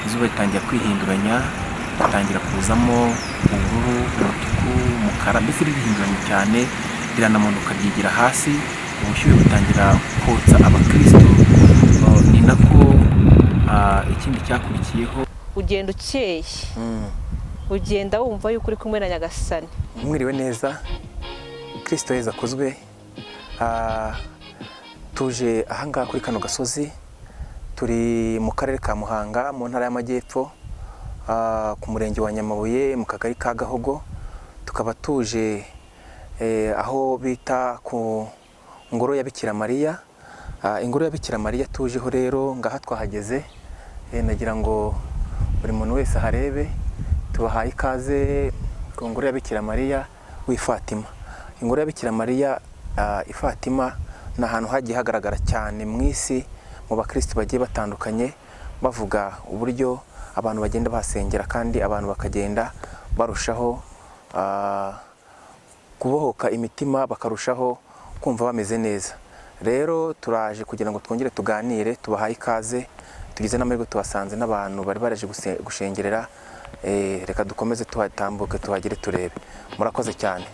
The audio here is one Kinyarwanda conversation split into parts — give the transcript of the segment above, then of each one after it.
Izuba ritangira kwihinduranya, ritangira kuzamo ubururu, umutuku, umukara, mbese ririhinduranya cyane, riranamanuka ryigira hasi, ubushyuhe butangira kotsa abakristo. Ni nako ikindi cyakurikiyeho. Ugenda ukeye, ugenda wumva yuko uri kumwe na Nyagasani. Mwiriwe neza, Kirisito Yezu akuzwe. Tuje ahangaha kuri kano gasozi, turi mu karere ka Muhanga, mu ntara y'Amajyepfo, ku murenge wa Nyamabuye, mu kagari ka Gahogo. Tukaba tuje aho bita ku ngoro ya Bikira Mariya. Ingoro ya Bikira Mariya tujeho rero, ngaha twahageze. Nagira ngo buri muntu wese aharebe. Tubahaye ikaze ku ngoro ya Bikira Mariya w'i Fatima. Ingoro ya Bikira Mariya i Fatima ni ahantu hagiye hagaragara cyane mu isi, mu bakristo bagiye batandukanye, bavuga uburyo abantu bagenda bahasengera kandi abantu bakagenda barushaho kubohoka imitima, bakarushaho kumva bameze neza. Rero turaje kugira ngo twongere tuganire. Tubahaye ikaze, tugize n'amahirwe tuhasanze n'abantu bari baraje gushengerera. Reka dukomeze tuhatambuke, tuhagere, turebe. Murakoze cyane.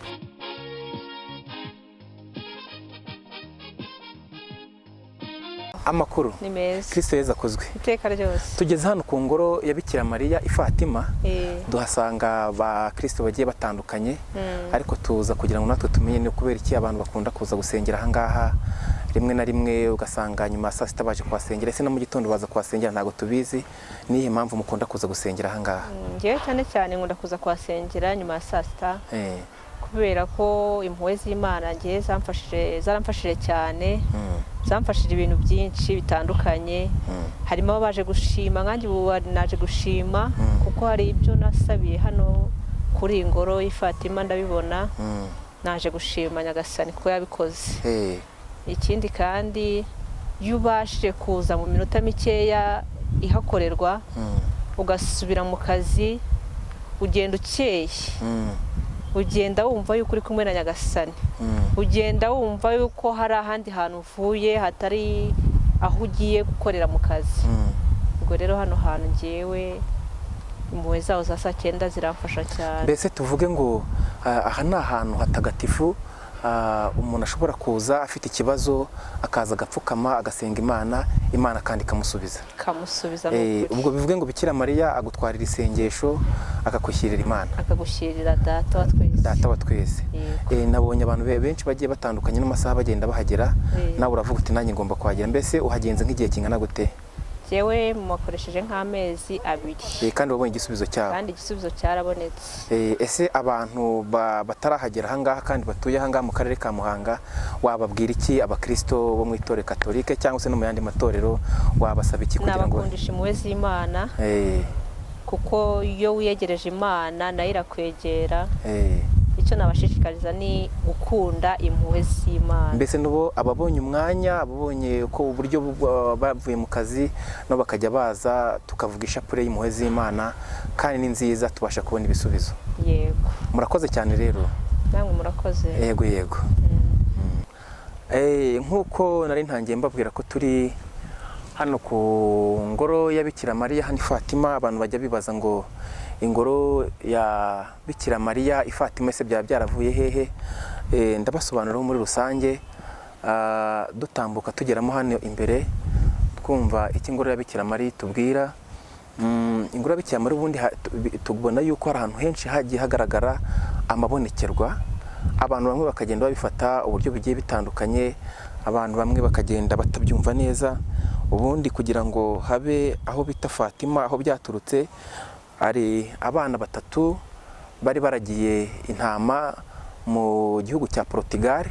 Amakuru? Ni meza. Kristo Yezu akuzwe. Iteka ryose. Tugeze hano ku ngoro ya Bikira Mariya i Fatima, duhasanga abakristo bagiye batandukanye, ariko tuza kugira ngo natwe tumenye ni kubera iki abantu bakunda kuza gusengera ahangaha. Rimwe na rimwe ugasanga nyuma ya saa sita baje kuhasengera, ese no mu gitondo baza kuhasengera? Ntabwo tubizi. Niyihe mpamvu mukunda kuza gusengera ahangaha? Ngewe cyane cyane nkunda kuza kuhasengera nyuma ya saa sita, kubera ko impuhwe z'Imana ngewe zaramfashije cyane. Zamfashije ibintu byinshi bitandukanye. Harimo abaje gushima, nkanjye ubu naje gushima, kuko hari ibyo nasabiye hano kuri iyi ngoro y'i Fatima ndabibona. Naje gushima Nyagasani kuko yabikoze. Ikindi kandi, iyo ubashije kuza mu minota mikeya ihakorerwa, ugasubira mu kazi, ugenda ukeye, ugenda wumva yuko uri kumwe na Nyagasani, ugenda wumva yuko hari ahandi hantu uvuye hatari aho ugiye gukorera mu kazi. Ubwo rero hano hantu ngewe impuhwe zaho za saa cyenda ziramfasha cyane. Mbese tuvuge ngo aha ni ahantu hatagatifu, umuntu ashobora kuza afite ikibazo, akaza agapfukama, agasenga Imana, Imana kandi ikamusubiza? Ikamusubiza, ni ukuri. Ubwo bivuge ngo Bikira Mariya agutwarira isengesho, akakwishyirira Imana. Akagushyirira Data wa twese. Data wa twese. Yego. Nabonye abantu benshi bagiye batandukanye n'amasaha bagenda bahagera. Nawe uravuga uti nanjye ngomba kuhagera. Mbese uhagenze nk'igihe kingana gute? Njyewe mubakoresheje nk'amezi 2. Kandi wabonye igisubizo cyabo? Kandi igisubizo cyarabonetse. Ese abantu batarahagera ahangaha kandi batuye ahangaha mu karere ka Muhanga, wababwira iki? Abakristo bo mu itorero Katolike cyangwa se no mu yandi matorero, wabasaba iki kugira ngo Nabakundisha impuhwe z'Imana, kuko iyo wiyegereje Imana nayo irakwegera. Icyo nabashishikariza ni gukunda impuhwe z'Imana. Mbese nubo ababonye umwanya, ababonye uko uburyo bavuye mu kazi nabo bakajya baza, tukavuga ishapure y'impuhwe z'Imana, kandi ni nziza, tubasha kubona ibisubizo. Yego. Murakoze cyane rero. Namwe murakoze. Yego. Nk'uko nari ntangiye mbabwira ko turi hano ku ngoro ya Bikira Mariya hano i Fatima, abantu bajya bibaza ngo ingoro ya Bikira Mariya i Fatima ese byaba byaravuye hehe? Ndabasobanurira muri rusange. Dutambuka tugeramo hano imbere, twumva icyo ingoro ya Bikira Mariya itubwira. Ingoro ya Bikira Mariya ubundi tubona yuko hari ahantu henshi hagiye hagaragara amabonekerwa, abantu bamwe bakagenda babifata uburyo bugiye bitandukanye, abantu bamwe bakagenda batabyumva neza. Ubundi kugira ngo habe aho bita Fatima, aho byaturutse, ari abana batatu bari baragiye intama mu gihugu cya Portugal.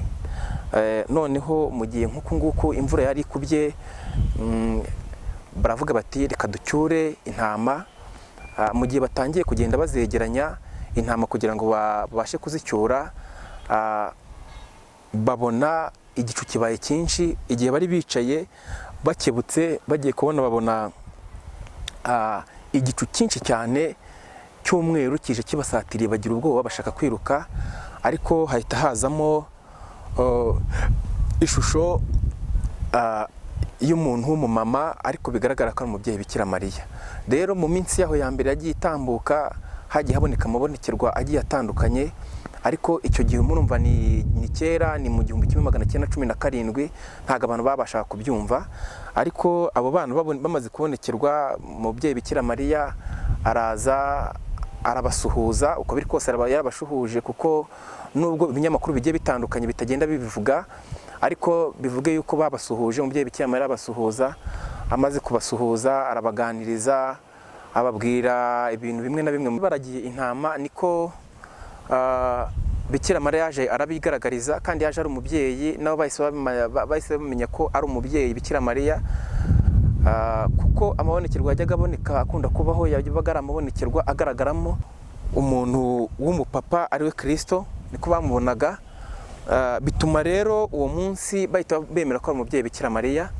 Noneho mu gihe nk'uku nguku imvura yari ikubye, baravuga bati reka ducyure intama. Mu gihe batangiye kugenda bazegeranya intama kugira ngo babashe kuzicyura, babona igicu kibaye cyinshi. Igihe bari bicaye bakebutse, bagiye kubona babona igicu cyinshi cyane cy'umweru kije kibasatiriye, bagira ubwoba, bashaka kwiruka, ariko hahita hazamo ishusho y'umuntu w'umumama, ariko bigaragara ko ari umubyeyi Bikira Mariya. Rero mu minsi yaho ya mbere yagiye itambuka, hagiye haboneka amabonekerwa agiye atandukanye, ariko icyo gihe murumva ni kera, ni mu 1917, ntabwo abantu babashaga kubyumva. Ariko abo bana bamaze kubonekerwa, umubyeyi Bikira Mariya araza arabasuhuza, uko biri kose yarabashuhuje, kuko nubwo ibinyamakuru bigiye bitandukanye bitagenda bibivuga, ariko bivuge yuko babasuhuje. Umubyeyi Bikira Mariya arabasuhuza, amaze kubasuhuza arabaganiriza, ababwira ibintu bimwe na bimwe. Baragiye intama, niko Bikira Mariya yaje arabigaragariza, kandi yaje ari umubyeyi, nabo bahise bamenya ko ari umubyeyi Bikira Mariya, kuko amabonekerwa yajyaga aboneka akunda kubaho, yabaga ari amabonekerwa agaragaramo umuntu w'umupapa ariwe Kristo, niko bamubonaga. Bituma rero uwo munsi bahita bemera ko ari umubyeyi Bikira Mariya.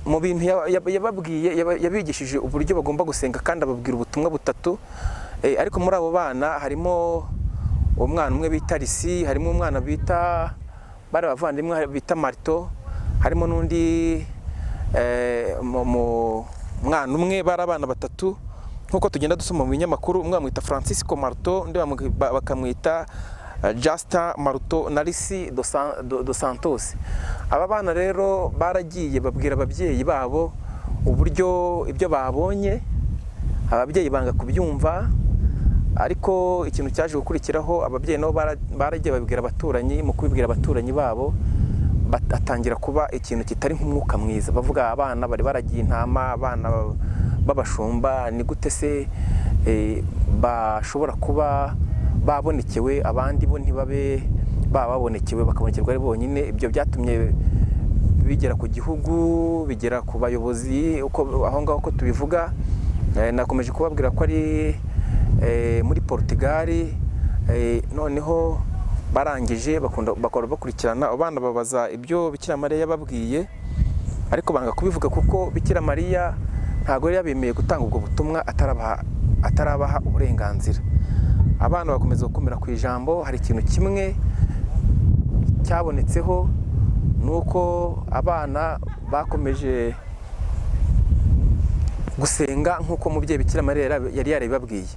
Mu bintu yababwiye, yabigishije uburyo bagomba gusenga, kandi ababwira ubutumwa butatu. Ariko muri abo bana harimo umwana umwe bita Lisi, harimo umwana bita bari abavandimwe bita Marito, harimo n'undi mwana umwe, bari abana batatu nk'uko tugenda dusoma mu binyamakuru. Umwe bamwita Francisco Marto, undi bakamwita Justin Marto na Lisi dos Santos. Aba bana rero baragiye babwira ababyeyi babo uburyo ibyo babonye, ababyeyi banga kubyumva. Ariko ikintu cyaje gukurikiraho, ababyeyi nabo baragiye babwira abaturanyi. Mu kubibwira abaturanyi babo, batangira kuba ikintu kitari nk'umwuka mwiza, bavuga abana bari baragiye intama, abana b'abashumba, ni gute se bashobora kuba babonekewe, abandi bo ntibabe bababonekewe, bakabonekerwa ari bonyine? Ibyo byatumye bigera ku gihugu, bigera ku bayobozi uko aho ngaho ko tubivuga. Nakomeje kubabwira ko ari muri Portugal. Noneho barangije bakora bakurikirana abana, babaza ibyo Bikira Mariya yababwiye, ariko banga kubivuga, kuko Bikira Mariya ntabwo yari yabemeye gutanga ubwo butumwa atarabaha uburenganzira. Abana bakomeza gukomera ku ijambo. Hari ikintu kimwe cyabonetseho, ni uko abana bakomeje gusenga nk'uko umubyeyi Bikira Mariya yari yarabibabwiye.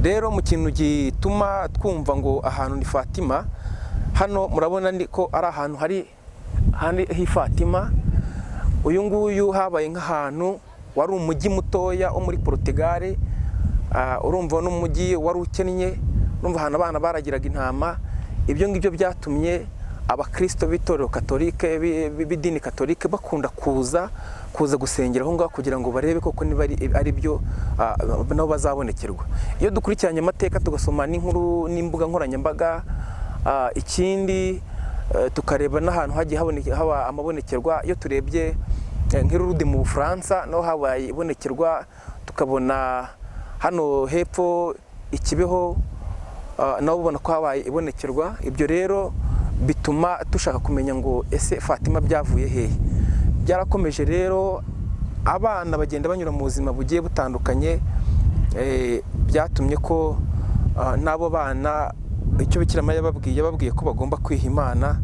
Rero mu kintu gituma twumva ngo ahantu ni Fatima, hano murabona ko ari ahantu hari Fatima. Uyu nguyu habaye nk'ahantu wari umujyi mutoya wo muri Portugal, urumva n'umujyi wari ukennye, urumva ahantu abana baragiraga intama. Ibyo ngibyo byatumye abakristo b'itorero katolike, b'idini katolike, bakunda kuza gusengera aho ngaho kugira ngo barebe koko niba ari byo nabo bazabonekerwa. Iyo dukurikiranye amateka, tugasoma n'inkuru n'imbuga nkoranyambaga, ikindi tukareba n'ahantu hagiye haba amabonekerwa, iyo turebye nk'i Lourdes mu Bufaransa naho habaye ibonekerwa, tukabona hano hepfo i Kibeho naho ubona ko habaye ibonekerwa. Ibyo rero bituma dushaka kumenya ngo ese Fatima byavuye hehe? Byarakomeje rero, abana bagenda banyura mu buzima bugiye butandukanye, byatumye ko n'abo bana icyo Bikira Mariya yababwiye ko bagomba kwiha Imana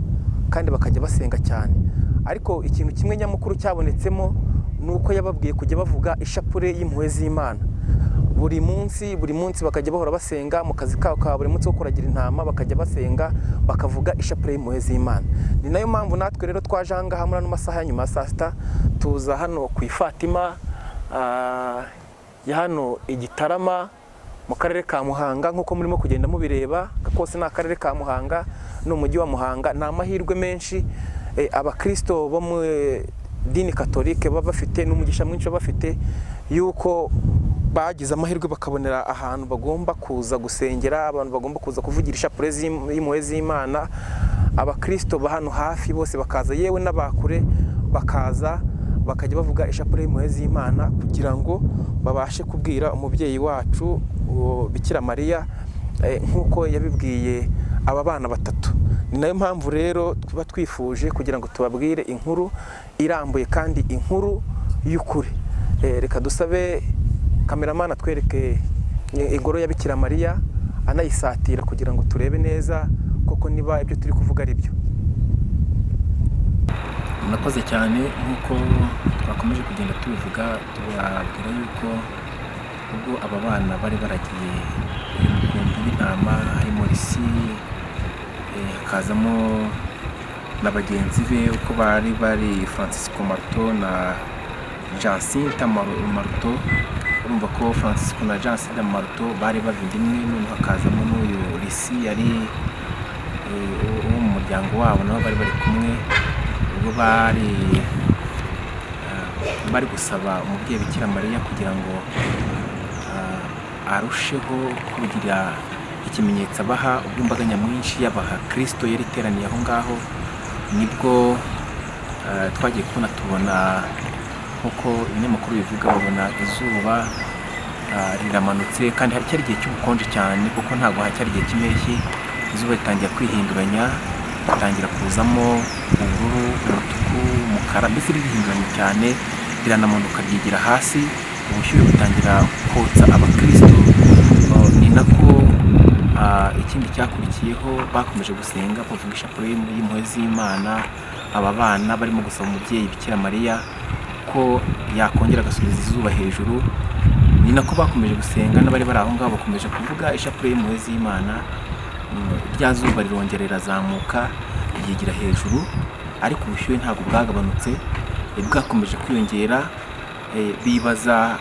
kandi bakajya basenga cyane. Ariko ikintu kimwe nyamukuru cyabonetsemo ni uko yababwiye kujya bavuga ishapure y'impuhwe z'Imana buri munsi, buri munsi bakajya bahora basenga mu kazi kabo ka buri munsi ko kuragira intama, bakajya basenga bakavuga ishapure y'impuhwe z'Imana. Ni nayo mpamvu natwe rero twaje aha ngaha muri ano masaha ya nyuma ya saa sita, tuza hano ku Ifatima ya hano i Gitarama mu karere ka Muhanga, nk'uko murimo kugenda mubireba kose ni akarere ka Muhanga, ni umujyi wa Muhanga. Ni amahirwe menshi abakristo bo mu dini katolike baba bafite, n'umugisha mwinshi baba bafite yuko bagize amahirwe bakabonera ahantu bagomba kuza gusengera, abantu bagomba kuza kuvugira ishapure y'impuhwe z'Imana. Abakristo ba hano hafi bose bakaza, yewe n'abakure bakaza, bakajya bavuga ishapure y'impuhwe z'Imana kugira ngo babashe kubwira umubyeyi wacu Bikira Mariya nk'uko yabibwiye aba bana batatu. Ni nayo mpamvu rero tuba twifuje kugira ngo tubabwire inkuru irambuye kandi inkuru y'ukuri. Reka dusabe kameramani atwereke ingoro ya Bikira Mariya anayisatira kugira ngo turebe neza koko niba ibyo turi kuvuga ari byo. Murakoze cyane. Nk'uko twakomeje kugenda tubivuga, tubabwira yuko ubwo aba bana bari baragiye uyu mukumbi w'intama, harimo Risi, hakazamo na bagenzi be uko bari bari Francisco Marto na Jacinta Marto. Urumva ko Francisco na Jacinta Marto bari bavindimwe, noneho hakazamo n'uyu Risi yari uwo mu muryango wabo, nabo bari bari kumwe. Ubwo bari gusaba umubyeyi Bikira Mariya kugira ngo arusheho kugira ikimenyetso abaha, ubwo imbaga nyamwinshi y'abakristo yari iteraniye aho ngaho, nibwo twagiye kubona tubona nk'uko ibinyamakuru bivuga, babona izuba riramanutse, kandi hari cyari igihe cy'ubukonje cyane kuko ntabwo hacyari igihe cy'impeshyi. Izuba ritangira kwihinduranya, ritangira kuzamo ubururu, umutuku, umukara, mbese ririhinduranya cyane, riranamanuka ryigira hasi, ubushyuhe butangira kotsa abakristo. Ni nako ikindi cyakurikiyeho, bakomeje gusenga bavuga ishapule y'impuhwe z'Imana. Aba bana barimo gusaba umubyeyi Bikira Mariya ko yakongera agasubiza izuba hejuru. Ni nako bakomeje gusenga, n'abari bari aho ngaho bakomeje kuvuga ishapule y'impuhwe z'Imana. Rya zuba rirongera rirazamuka ryigira hejuru, ariko ubushyuhe ntabwo bwagabanutse, bwakomeje kwiyongera. Bibaza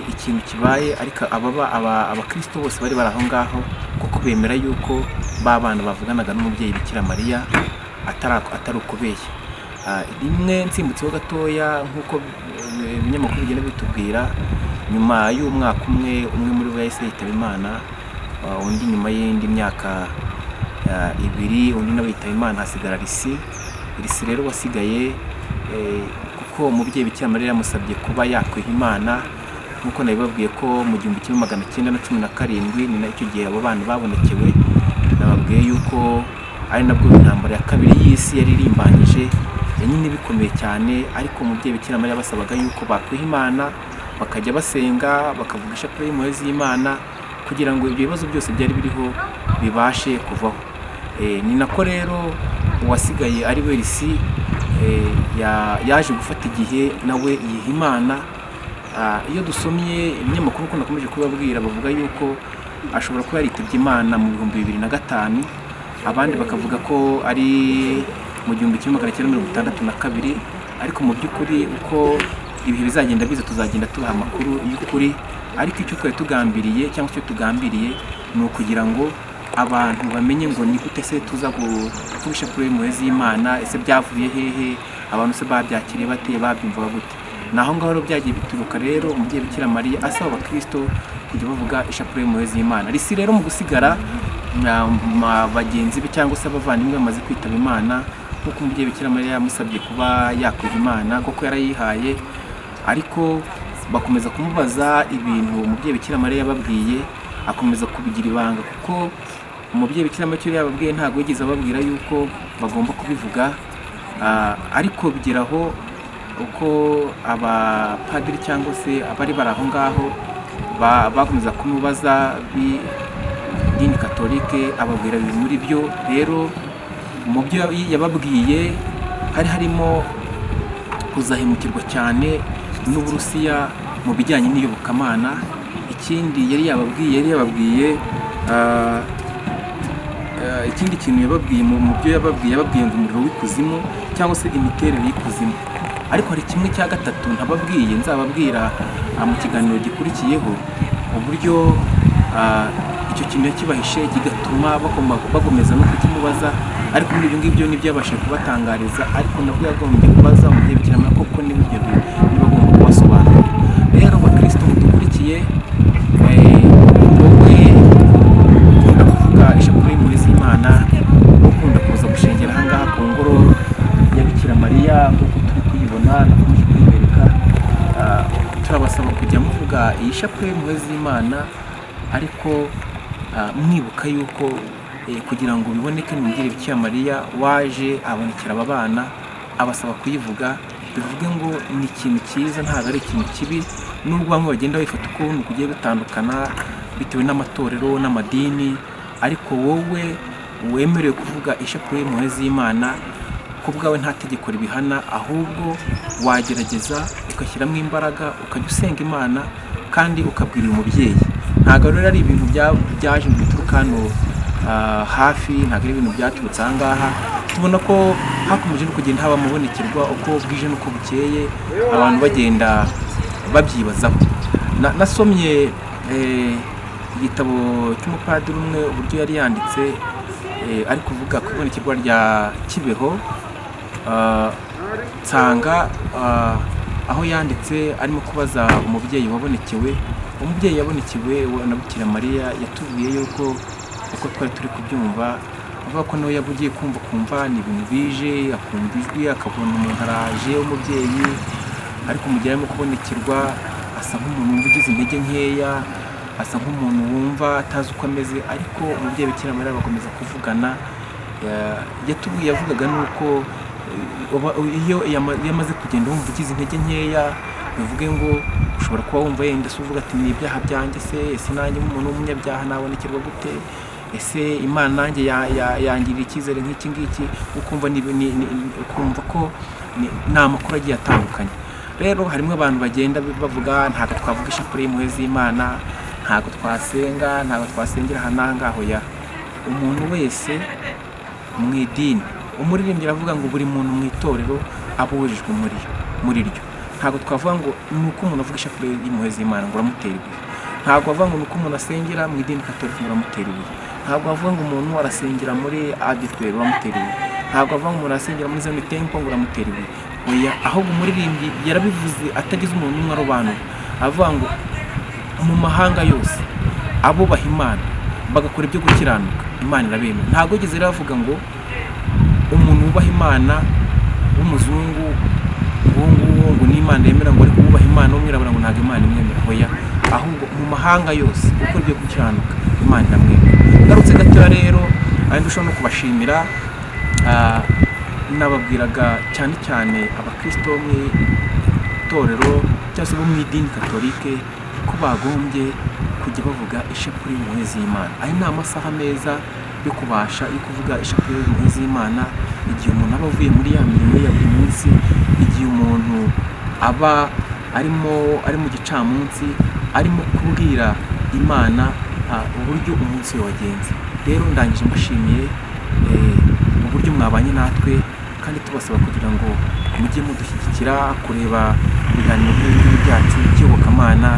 ikintu kibaye, ariko abakristo bose bari bari aho ngaho kuko bemera yuko ba bana bavuganaga n'umubyeyi Bikira Mariya atari ukubeshya. Rimwe nsimbutseho gatoya, nk'uko ibinyamakuru bigenda bitubwira, nyuma y'umwaka umwe, umwe muri bo yahise yitaba Imana, undi nyuma y'indi myaka 2 undi nawe yitaba Imana, hasigara Risi. Risi rero wasigaye, kuko umubyeyi Bikira Mariya yamusabye kuba yakwiha Imana, nk'uko nabibabwiye ko mu 1917 ni nacyo gihe abo bana babonekewe. Nababwiye yuko ari nabwo intambara ya kabiri y'isi yari irimbanyije, nyine bikomeye cyane, ariko umubyeyi Bikira Mariya basabaga yuko bakwiha Imana, bakajya basenga, bakavuga ishapule y'impuhwe z'Imana, kugira ngo ibyo bibazo byose byari biriho bibashe kuvaho. Ni nako rero uwasigaye ari we Risi, yaje gufata igihe nawe yiha Imana. Iyo dusomye ibinyamakuru uko nakomeje kubabwira, bavuga yuko ashobora kuba yaritabye Imana mu 2005, abandi bakavuga ko ari mu 1962, ariko mu by'ukuri uko ibihe bizagenda biza tuzagenda tubaha amakuru y'ukuri. Ariko icyo twari tugambiriye cyangwa icyo tugambiriye ni ukugira ngo abantu bamenye ngo ni gute se tuza kuvuga ishapule y'impuhwe z'Imana, ese byavuye hehe, abantu se babyakiriye bate, babyumvaga gute. Naho ngaho rero byagiye bituruka. Rero umubyeyi Bikira Mariya asaba abakristo kujya bavuga ishapule y'impuhwe z'Imana. Risi rero mu gusigara bagenzi be cyangwa se abavandimwe bamaze kwitaba Imana, nk'uko umubyeyi Bikira Mariya yamusabye kuba yakwiha Imana kuko yarayihaye, ariko bakomeza kumubaza ibintu umubyeyi Bikira Mariya yababwiye, akomeza kubigira ibanga, kuko umubyeyi Bikira Mariya yababwiye ntabwo yigeze ababwira yuko bagomba kubivuga. Ariko bigeraho uko abapadiri cyangwa se abari bari aho ngaho bakomeza kumubaza b'idini katolike, ababwira bimwe muri byo. Rero mu byo yababwiye hari harimo kuzahemukirwa cyane n'Uburusiya mu bijyanye n'iyobokamana. Ikindi yari yababwiye ikindi kintu yababwiye mu byo yababwiye ngo umuriro w'ikuzimu cyangwa se imiterere y'ikuzimu. Ariko hari kimwe cya gatatu ntababwiye, nzababwira mu kiganiro gikurikiyeho, uburyo icyo kintu yakibahishe kigatuma bagomeza no kukimubaza. Ariko muri ibyo ngibyo nibyo yabashije kubatangariza, ariko nabwo yagombye kubaza umubyeyi Bikira Mariya koko niba ibyo niba agomba kubasobanurira. Rero bakristo mudukurikiye, wowe ukunda kuvuga ishapule y'impuhwe z'Imana, ukunda kuza gushengera aha ngaha ku ngoro ya Bikira Mariya nk'uko turi kuyibona, nakomeje kuyibereka, turabasaba kujya muvuga iyi shapule y'impuhwe z'Imana, ariko mwibuka yuko kugira ngo biboneke n'umubyeyi Bikira Mariya waje abonekera aba bana abasaba kuyivuga, bivuge ngo ni ikintu cyiza, ntabwo ari ikintu kibi. Nubwo bamwe bagenda bifata ukuntu kugiye gutandukana bitewe n'amatorero n'amadini, ariko wowe wemerewe kuvuga ishapule y'impuhwe z'Imana, Ku bwawe nta tegeko ribihana, ahubwo wagerageza ugashyiramo imbaraga, ukajya usenga Imana kandi ukabwira uyu mubyeyi. Ntabwo rero ari ibintu byaje ngo bituruka hano hafi, ntabwo ari ibintu byaturutse aha ngaha. Tubona ko hakomeje no kugenda haba amabonekerwa uko bwije n'uko bukeye, abantu bagenda babyibazaho. Nasomye igitabo cy'umupadiri umwe, uburyo yari yanditse ari kuvuga ku ibonekerwa rya Kibeho, nsanga aho yanditse arimo kubaza umubyeyi wabonekewe. Umubyeyi yabonekewe na Bikira Mariya yatubwiye yuko uko twari turi kubyumva, avuga ko nawe yabugiye kumva, kumva ni ibintu bije, akumva ijwi, akabona umuntu araje w'umubyeyi, ariko mu gihe arimo kubonekerwa asa nk'umuntu wumva ugize intege nkeya, asa nk'umuntu wumva atazi uko ameze, ariko umubyeyi Bikira Mariya bakomeza kuvugana. Yatubwiye, yavugaga nuko iyo yamaze kugenda wumva ugize intege nkeya, bivuge ngo ushobora kuba wumva yenda se uvuga ati ni ibyaha byanjye se, ese nanjye nk'umuntu w'umunyabyaha nabonekerwa gute, ese Imana nanjye yangirira icyizere nk'iki ngiki, ukumva ukumva ko ni amakuru agiye atandukanye. Rero harimo abantu bagenda bavuga ntabwo twavuga ishapule y'impuhwe z'Imana, ntabwo twasenga, ntabwo twasengera aha n'aha ngaho. Ya umuntu wese mu idini, umuririmbyi aravuga ngo buri muntu mu itorero aba uwejejwe muri ryo. Ntabwo twavuga ngo ni uko umuntu avuga ishapule y'impuhwe z'Imana ngo uramutera ibuye, ntabwo bavuga ngo ni uko umuntu asengera mu idini katolika ngo uramutera ibuye, ntabwo bavuga ngo umuntu arasengera muri ADEPR uramutera ibuye, ntabwo bavuga ngo umuntu arasengera muri Zion Temple ngo uramutera ibuye. Oya, ahubwo umuririmbyi yarabivuze atagize umuntu n'umwe arobanura, avuga ngo mu mahanga yose abubaha Imana bagakora ibyo gukiranuka Imana irabemera. Ntabwo yigeze rero avuga ngo umuntu wubaha Imana w'umuzungu uwo nguwo ngo ni Imana yemera, ngo ariko wubaha Imana w'umwirabura ngo ntabwo Imana imwemera. Oya, ahubwo mu mahanga yose ukora ibyo gukiranuka Imana iramwemera. Ngarutse gatoya rero, ari ndushaho no kubashimira, nababwiraga cyane cyane abakristo bo mu itorero cyangwa se bo mu idini katolike ko bagombye kujya bavuga ishapule y'impuhwe z'Imana. Aya ni amasaha meza yo kubasha yo kuvuga ishapule y'impuhwe z'Imana, igihe umuntu aba avuye muri ya mirimo ya buri munsi, igihe umuntu aba ari mu gicamunsi, arimo kubwira Imana uburyo umunsi we wagenze. Rero ndangije mbashimiye uburyo mwabanye natwe, kandi tubasaba kugira ngo mujye mudushyigikira kureba ibiganiro nk'ibi byacu by'iyobokamana.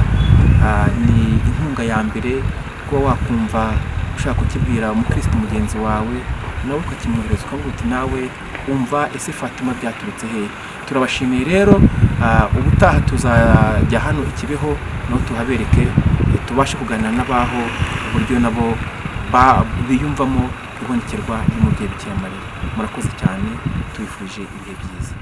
Ni inkunga ya mbere kuba wakumva ushaka kukibwira umukristo mugenzi wawe, nawe ukakimwohereza ukavuga uti nawe umva ese Fatima byaturutse hehe. Turabashimiye rero, ubutaha tuzajya hano i Kibeho naho tuhabereke, tubashe kuganira n'abaho uburyo nabo biyumvamo ibonekerwa ry'umubyeyi Bikira Mariya. Murakoze cyane, tubifurije ibihe byiza.